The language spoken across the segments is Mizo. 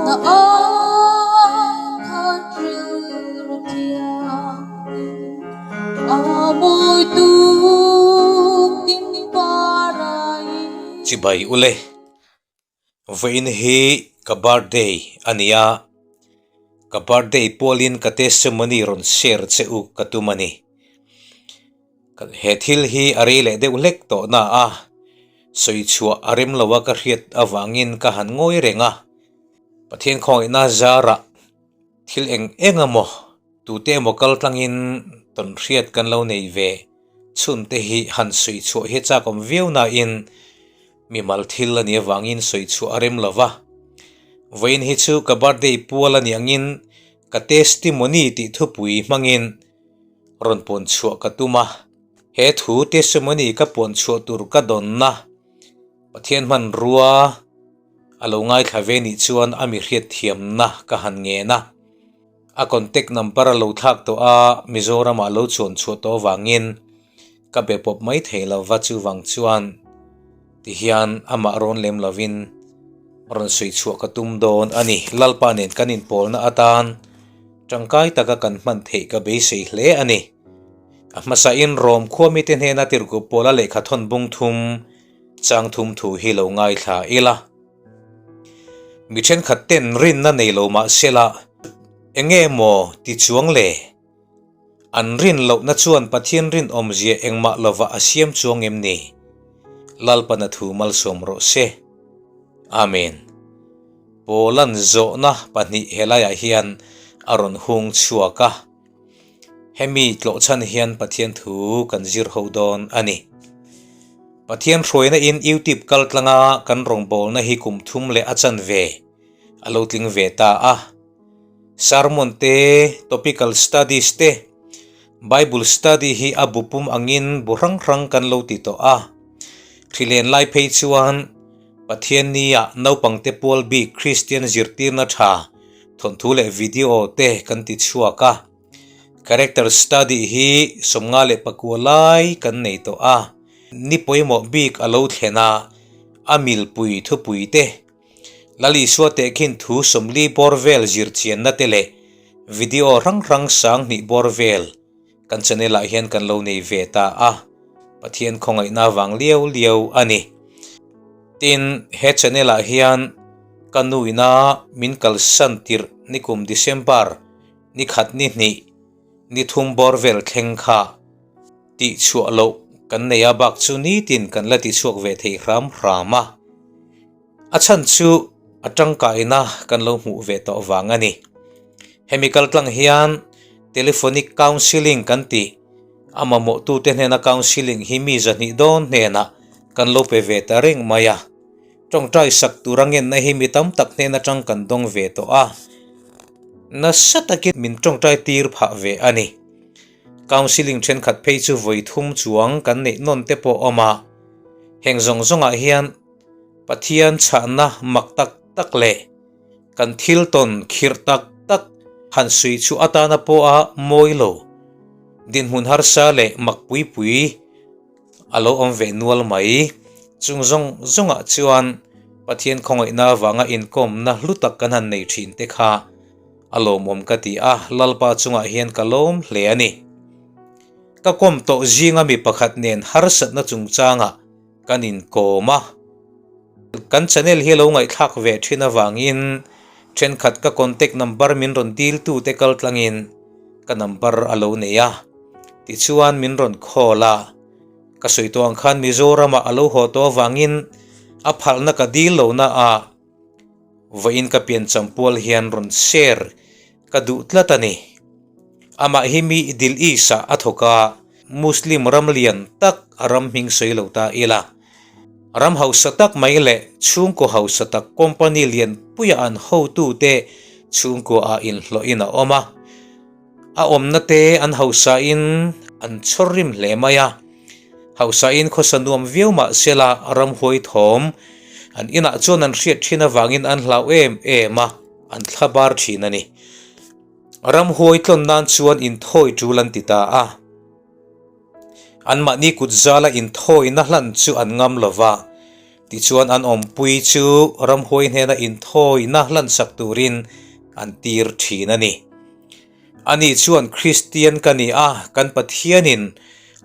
Na ai khan rilru thianghlim a mawi tuk ding parain. Chibai ule, vawiin hi ka birthday a nia, ka birthday pualin ka testimony rawn share che u ka tum a ni. He thil hi a rei leh deuh hlek tawh na a, sawi chhuah a rem lo a ka hriat avangin ka han ngawi reng a. Pathian khawngaihna zarah thil eng eng emaw tute emaw kal tlangin tawn hriat kan lo nei ve chhun te hi han sawi chhuah hi chak awm viau nain mimal thil a nih avangin sawi chhuah a rem lo va. Vawiin hi chu ka birthday pual a nih angin ka testimony tih thupui hmangin rawn puan chhuah ka tum a, he thu testimony ka puan chhuah tur ka dawnna Pathian hmanrua a lo ngaithla ve nih chuan a mi hriatthiamna ka han ngen a, a contact number a lo thlak tawh a, Mizoramah a lo chuan chhuah tawh avangin ka be pawp mai thei lo va, chuvang chuan tihian amah rawn lem lovin rawn sawi chhuah ka tum dawn a ni. Lalpa nen kan inpawlna atan Tangkai taka kan hman theih ka beisei hle a ni. A hmasain Rom khua mite hnena tirhkuh pawla lehkha thawn bung thum chang thum thu hi lo ngaithla ila. Mi thenkhat ten rinna nei lo mah sela enge maw ti chuang le? An rin lohna chuan Pathian rinawmzia engmah lova a siam chuang em ni? Lalpana thu malsawm rawh se. Amen. Poland zawhna pahnih helaiah hian a rawn hung chhuak a, hemi tlawh chhan hian Pathian thu kan zir ho dawn a ni. Pathian hruaina in YouTube kal tlanga kan rawngbawlna hi kum thum leh a chanve a lo tling ve ta a. Sermon te, topical studies te, Bible study hi a bu pum angin bu hrang hrang kan lo ti tawh a. Hrilen lai phei chuan Pathian nia naupangte pual bik Kristian zirtirna tha thawnthu leh video te kan ti chhuak a. Character study hi 54 lai kan nei tawh a. Ni pawimawh bik a lo thlen a, a milpui thupui te, Lal Isua tehkhin thu 40 bawr vel zirchianna te leh video hrang hrang 2000 bawr vel kan channel ah hian kan lo nei ve ta a, Pathian khawngaihna vang liau liau a ni. Tin, he channel ah hian ka nuina min kalsan tirh nikum December ni khat ni hnih ni thum bawr vel thleng kha tih chhuah loh kan nei a bak chu nitin kan la ti chhuak ve thei hram hram a. A chhan chu a tangkaina kan lo hmuh ve tawh vang a ni. Hemi kaltlang hian telephonic counselling kan tih, a mamawhtute hnena counselling hi mi zahnih dawn hnenah kan lo pe ve ta reng mai a. Tawngtai sak tura ngenna hi mi tam tak hnen atang kan dawng ve tawh a, nasa takin min tawngtai tir phah ve a ni. Counselling thenkhat phei chu vawi thum chuang kan neih nawn te pawh awm a, heng zawng zawngah hian Pathian chhahna mak tak tak leh kan thil tawn khirh tak tak han sui chu atana pawha mawi lo, dinhmun harsa leh mak pui pui a lo awm ve nual mai. Chung zawng zawngah chuan Pathian khawngaihna avanga inkawmna hlu tak kan han nei thin te kha a lawmawm ka ti a, Lalpa chungah hian ka lawm hle a ni. Ka kawm tawh zinga mi pakhat nen harsatna chungchangah kan inkawm a, kan channel hi lo ngaihthlak ve thin avangin thenkhat ka contact number min rawn dil tu te kal tlangin ka number a lo nei a, tichuan min rawn call a, ka sawi tawh ang khan Mizoram ah a lo haw tawh avangin a phalna ka dil lo na a, vawiin ka piancham pual hian rawn share ka duh tlat a ni. Amah hi mi Dil East ah a thawk a, Muslim ram lian tak a ram hming sawi lo ta ila. Ram hausa tak mai leh chhungkaw hausa tak company lian puia an hotute chhungkaw ah inhlawhin a awm a. A awmna te an hausa in an chhawr rim hle mai a. Hausa in khawsa nuam viau mah sela ramhuai thawm an inah chuan an hriat thin avangin an hlau em em a, an thla bar thin a ni. Ramhuai tlawn nan chuan inthawi tul an ti ta a. Anmahni kut zala inthawina hlan chu an ngam lo va. Tichuan an awmpui chu ramhuai hnena inthawina hlansak turin an tir thin a ni. Ani chuan Kristian ka ni a, kan Pathianin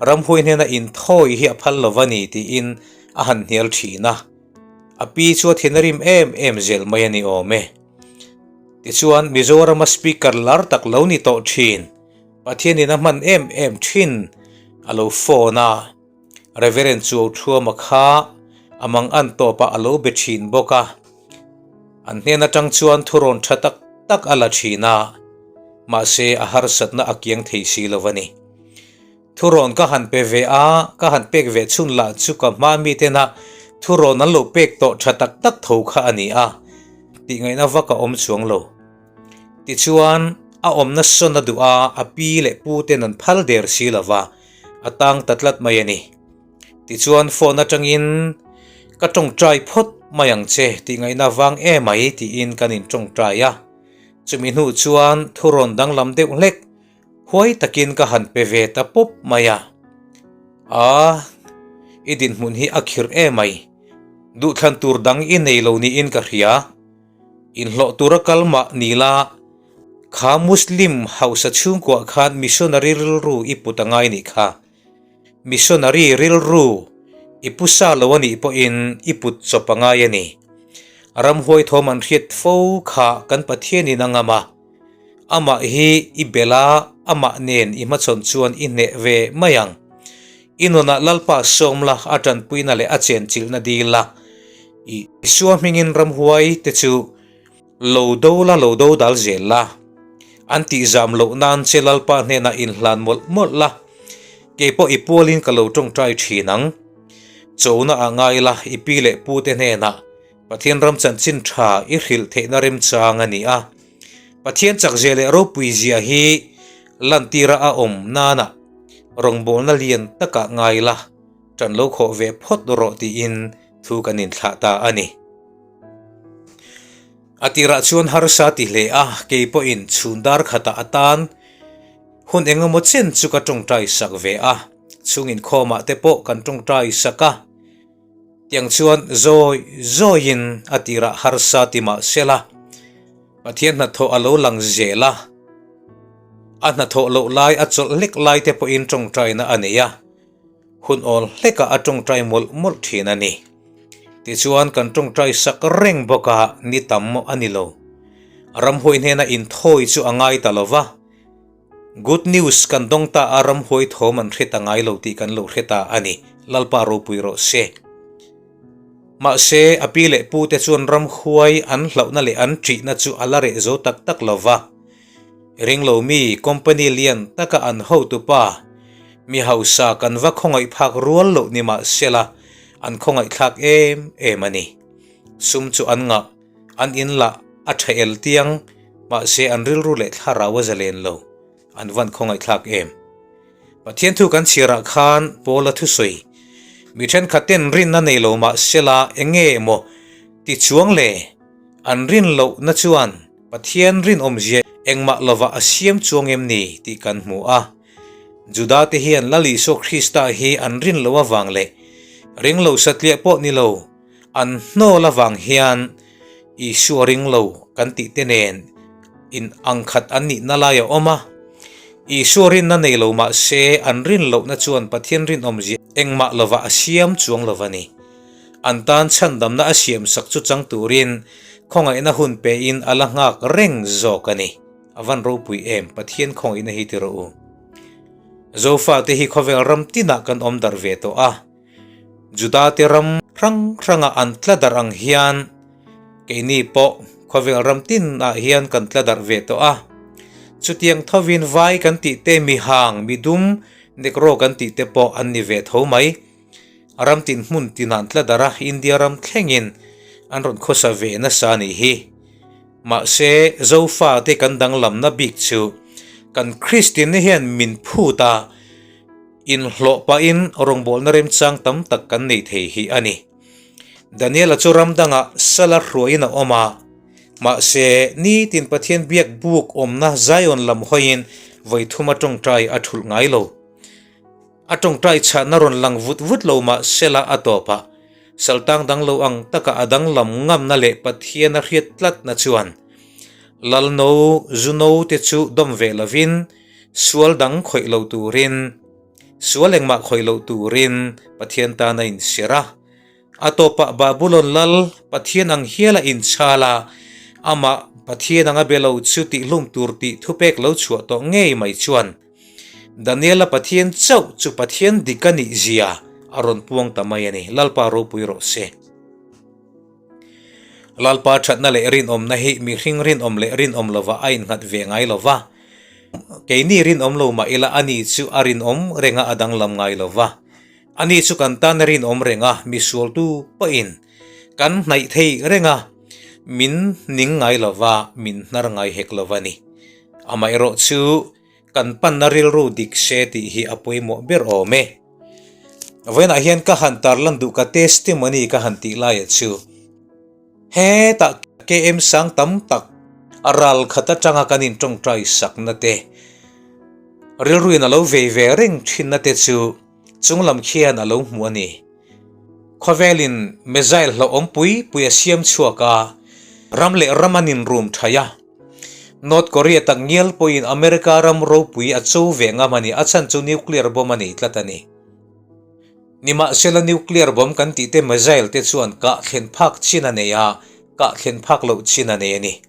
ramhuai hnena inthawi hi a phal lo va ni tiin a han hnial thin a. A pi chu a thin a rim em em zel mai a ni awm e. Tichuan Mizorama Speaker lar tak lo ni tawh thin, Pathianin a hman em em thin a lo phone a. Reverend Chuauthuama kha a mang an tawpah a lo be thin bawk a, an hnen atang chuan thurawn tha tak tak a la thin a, mahse a harsatna a kiang thei si lo a ni. Thurawn ka han pe ve a, ka han pek ve chhun lah chu ka hma mitena thurawn an lo pek tawh tha tak tak tho kha a ni a, tihngaihna vak a awm chuang lo. Tichuan, a awmna sawn a duh a, a pi leh pu ten an phal der si lo va, a tang ta tlat mai a ni. Tichuan phone atangin ka tawngtai phawt mai ang che tih ngaihna vang em mai tiin kan in tawngtai a. Chumi hnu chuan thurawn danglam deuh hlek huai takin ka han pe ve ta pawp mai a. A, i dinhmun hi a khirh em mai. Duhthlan tur dang i nei lo niin ka hria. Inhlawh tura kal mah ni la, Kha Muslim hausa chhungkuah khan missionary rilru i put a ngai nih kha. Missionary rilru i pu sa lo a nih pawhin i put chawp a ngai a ni. Ramhuai thawm an hriat fo kha kan Pathianin a ngam a. Amah hi i bel a, amah nen i hmachhawn chuan i hneh ve mai ang. I nunah Lalpa sawm la, a tanpuina leh a chenchilhna dil la. Isua hmingin ramhuai te chu Lo do la, lo do dal zel la. An tih zam loh nan che Lalpa hnenah inhlan mawlh mawlh la. Kei pawh i pualin ka lo tawngtai thin ang. Chona ah ngai la, i pi leh pu te hnenah Pathian ram chanchin tha i hrilh theihna remchang a ni a. Pathian chakzia leh ropui zia hi lantira a awm nana rawngbawlna lian takah ngai la, tan lo khawh ve phawt rawh tiin thu kan inthlah ta a ni. A tirah chuan harsa ti hle a, kei pawhin chhun dar khatah atan hun eng emaw chen chu ka tawngtai sak ve a, chhung inkhawmah te pawh kan tawngtai sak a. Tiang chuan zawi zawiin a tirah harsa ti mah sela, Pathian hnathawh a lo lang zel a, a hnathawh loh lai a chawlh hlek lai te pawhin tawngtaina a nei a. Hun awl hlekah a tawngtai mawlh mawlh thin a ni. Tichuan kan tawngtai sak reng bawk a, ni tam a ni lo. Ramhuai hnena inthawi chu a ngai ta lo va. Good news kan dawng ta a ramhuai thawm an hre ta ngai lo tih kan lo hre ta a ni. Lalpa ropui rawh se. Mahse, a pi leh pu te chuan ramhuai an hlauhna leh an ṭihna chu a la reh zo tak tak lo va. Ringlo mi company lian taka an hotupa, mi hausa kan va khawngaih phak rual loh ni mah sela an khawngaihthlak em em a ni. Sum chu an ngah, an in lah a tha el tiang, mahse an rilru leh thlarau a zalen lo, an van khawngaihthlak em. Pathian thu kan chhiarah khan Paula thusawi, Mi thenkhatten rinna nei lo mah sela eng nge maw ti chuang le? An rin lohna chuan Pathian rinawmzia engmah lovah a siam chuang em ni tih kan hmu a. Judate hian Lal Isua Krista hi an rin loh avang leh ring lo satliah pawh ni lo an hnawl avang hian Isua ring lo kan tih te nen in ang khat an nihna lai a awm a. Isua rinna nei lo mah se an rin lohna chuan Pathian rinawmzia engmah lovah a siam chuang lo a ni. An tan chhandamna a siamsak chu chang turin khawngaihna hun pein a la nghak reng zawk a ni. A van ropui em, Pathian khawngaihna hi ti rawh u. Zofate hi khawvel ram tinah kan awm darh ve tawh a. Judate ram hrang hranga an tla darh ang hian keini pawh khawvel ram tinah hian kan tla darh ve tawh a. Chutiang thovin vai kan tih te mihang, midum, negro kan tih te pawh an ni ve tho mai. A ram tin hmun tin an tla darh a, India ram thlengin an rawn khawsa ve nasa a nih hi. Mahse, Zofate kan danglamna bik chu kan Kristianna hian min phut a, inhlawh pahin rawngbawlna remchang tam tak kan nei thei hi a ni. Daniela chu ram dangah sala hruaiin a awm a, mahse, nitin Pathian biak buk awmna Zion lam hawiin vawi thuma tawngtai a thulh ngai lo. A tawngtai chhahna rawn lang vut vut lo mah sela a tawp a. Saltang dang lo ang taka a danglam ngamna leh Pathian a hriat tlatna chuan Lalno, Zuno te chu dawm ve lovin sual dang khawih lo turin, sual engmah khawih lo turin Pathian tan a inserh a. A tawpah Babulon lal Pathian ang hial a inchhal a, amah Pathian anga be lo chu tihlum tur tih thupek lo chhuah tawh ngei mai chuan Daniela Pathian chauh chu Pathian dik a nih zia a rawn puang ta mai a ni. Lalpa ropui rawh se. Lalpa thatna leh rinawmna hi mihring rinawm leh rinawm lovah a innghat ve ngai lo va. Keini rinawm lo mah ila ani chu a rinawm reng a, a danglam ngai lo va. Ani chu kan tan a rinawm reng a, misualtu pawhin kan hnaih thei reng a, min ning ngai lo va, min hnar ngai hek lo va ni. Amaherawh chu kan panna rilru dik se tih hi a pawimawh ber awm e. Vawiinah hian ka han tarlan duh ka testimony ka han tih laia chu hetah KM sang tam tak a ral khat atanga kan intawngtai sakna te, rilruin a lo vei ve reng thinna te chu chunglam khian a lo hmu a ni. Khawvelin missile hlauhawm pui pui a siam chhuak a, ram leh ram an inrum thaih a. North Korea tak ngial pawhin America ram ropui a cho ve ngam a ni, a chhan chu nuclear bomb a nei tlat a ni. Nimahsela nuclear bomb kan tih te missile te chuan kah thlen phak chin a nei a, kah thlen phak loh chin a nei a ni.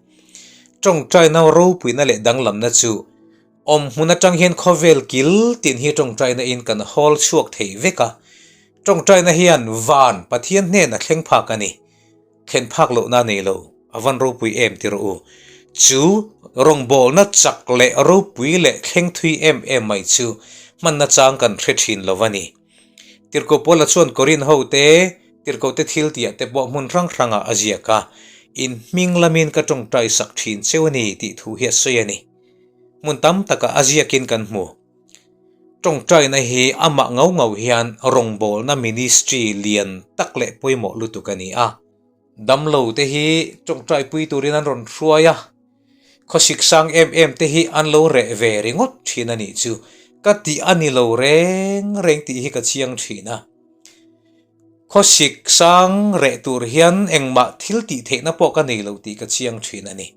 Tawngtaina ropuina leh danglamna chu awm hmun atang hian khawvel kil tin hi tawngtaina in kan hawl chhuak thei vek a, tawngtaina hian van Pathian hnen a thleng phak a ni. Thlen phak lohna a nei lo, a van ropui em ti rawh u. Chu rawngbawlna chak leh ropui leh thleng thui em em mai chu hmanna chang kan hre thin lo a ni. Tirhkoh Paula chuan Korin ho te, tirhkoh te thil tihah te pawh hmun hrang hrangah a ziak a, In hming lamin ka tawngtai sak thin cheu a ni tih thu hi a sawi a ni. Hmun tam takah a ziakin kan hmu. Tawngtaina hi amah ngau ngau hian rawngbawlna ministry lian tak leh pawimawh lutuk a ni a. Damlo te hi tawngtaipui turin an rawn hruai a, khawsik sang em em te hi an lo reh ve ringawt thin a nih chu ka tih a ni lo reng reng tih hi ka chiang thin a. Khawsik sang reh tur hian engmah thil tih theihna pawh ka nei lo tih ka chiang thin a ni.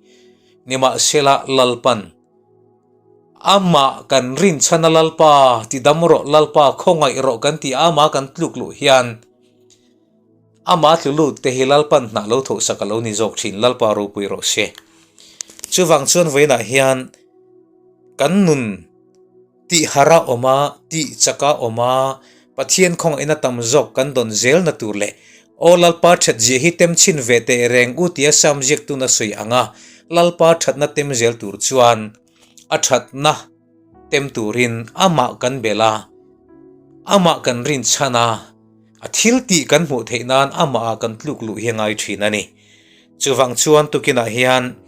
Nimahsela Lalpan. Amah kan rinchhan a Lalpa, ti dam rawh Lalpa, khawngaih rawh kan ti a, amah kan tluk luh hian amah tlu lut te hi Lalpan hnah lo thawh sak a lo ni zawk thin, Lalpa ropui rawh se. Chuvang chuan vawiinah hian kan nun tih har a awm a, tih chak a awm a, Pathian khawngaihna tam zawk kan dawn zelna tur leh Aw Lalpa that zia hi tem chhin ve teh reng u tia Sam ziaktun a sawi ang a, Lalpa thatna tem zel tur chuan a thatna tem turin amah kan bel a, amah kan rinchhan a, a thil tih kan hmuh theih nan amahah kan tluk luh hi a ngai thin a ni. Chuvang chuan tukinah hian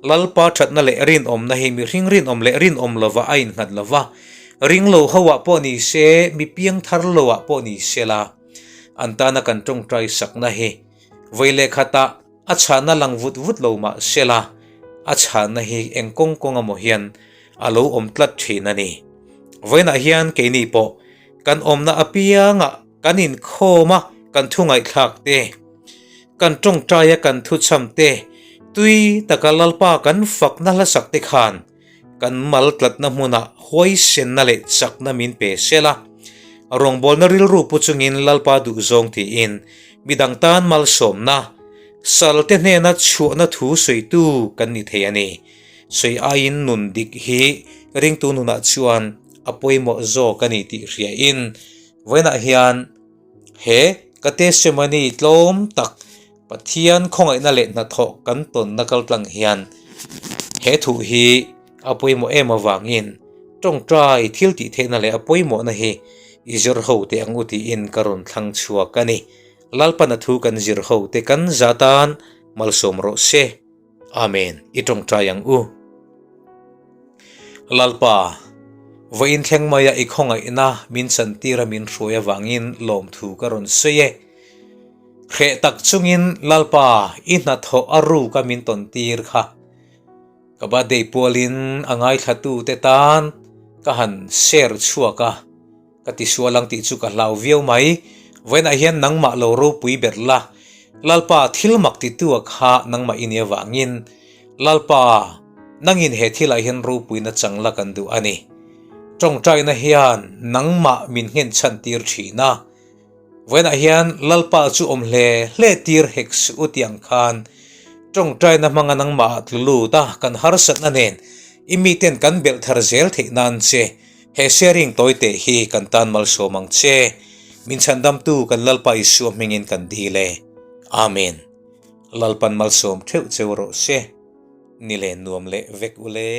Lalpa thatna leh rinawmna hi mihring rinawm leh rinawm lova a innghat lova, ringlo hoah pawh ni se, mi piangthar loah pawh ni se la, an tana kan tawngtai sakna hi vawi leh khatah a chhahna lang vut vut lo mah se la, a chhahna hi eng kawng kawng emaw hian a lo awm tlat thin a ni. Vawiinah hian keini pawh kan awmna apiangah kan inkhawm a, kan thu ngaihthlak te, Kan tawngtaia kan thuchham te, tui taka Lalpa kan fakna hlasak te khan kan mal tlatna hmunah huaisenna leh chakna min pe sel a. Rawngbawlna rilru pu chungin Lalpa duhzawng tiin midang tan malsawmna, salte hnena chhuahna thu sawitu kan ni thei a ni. Sawi aiin nun dik hi ringtu nunah chuan a pawimawh zawk a ni tih hriain vawiinah hian He ka testimony tlawm tak Pathian khawngaihna leh hnathawh kan tawnna kaltlang hian he thuh hi a pawimawh em avangin tawngtai thil tih theihna leh a pawimawhna hi i zir ho teh ang u tiin ka rawn thlang chhuak a ni. Lalpana thu kan zir ho te kan za tan malsawm rawh se. Amen, i tawngtai ang u. Lalpa, vawiin thleng maia i khawngaihna min chantira min hruai avangin lawmthu ka rawn sawi e. Hreh tak chungin Lalpa, i hnathawh a ruka min tawntir kha. Ka birthday pualin a ngaithlatute tan ka han share chhuak a. Ka tisual ang tih chu ka hlau viau mai. Vawiinah hian nangmah lo ropui ber la, Lalpa thil mak titu a kha nangmah i nih avangin, Lalpa, nangin he thilah hian ropuina chang la kan duh a ni. Tawngtaina hian nangmah min nghenchhan tir thin a. Vawiinah hian Lalpa chu awm hle hle tir hek suh u tih ang khan tawngtaina hmanga nangmah ah tlu lut a, kan harsatna nen i miten kan belh thar zel theih nan che he sharing tawi teh hi kan tan malsawm ang che. Min chhandamtu kan Lalpa Isua hmingin kan dil e. Amen. Lalpan malsawm theuh cheu rawh se. Ni len nuam leh vek u le.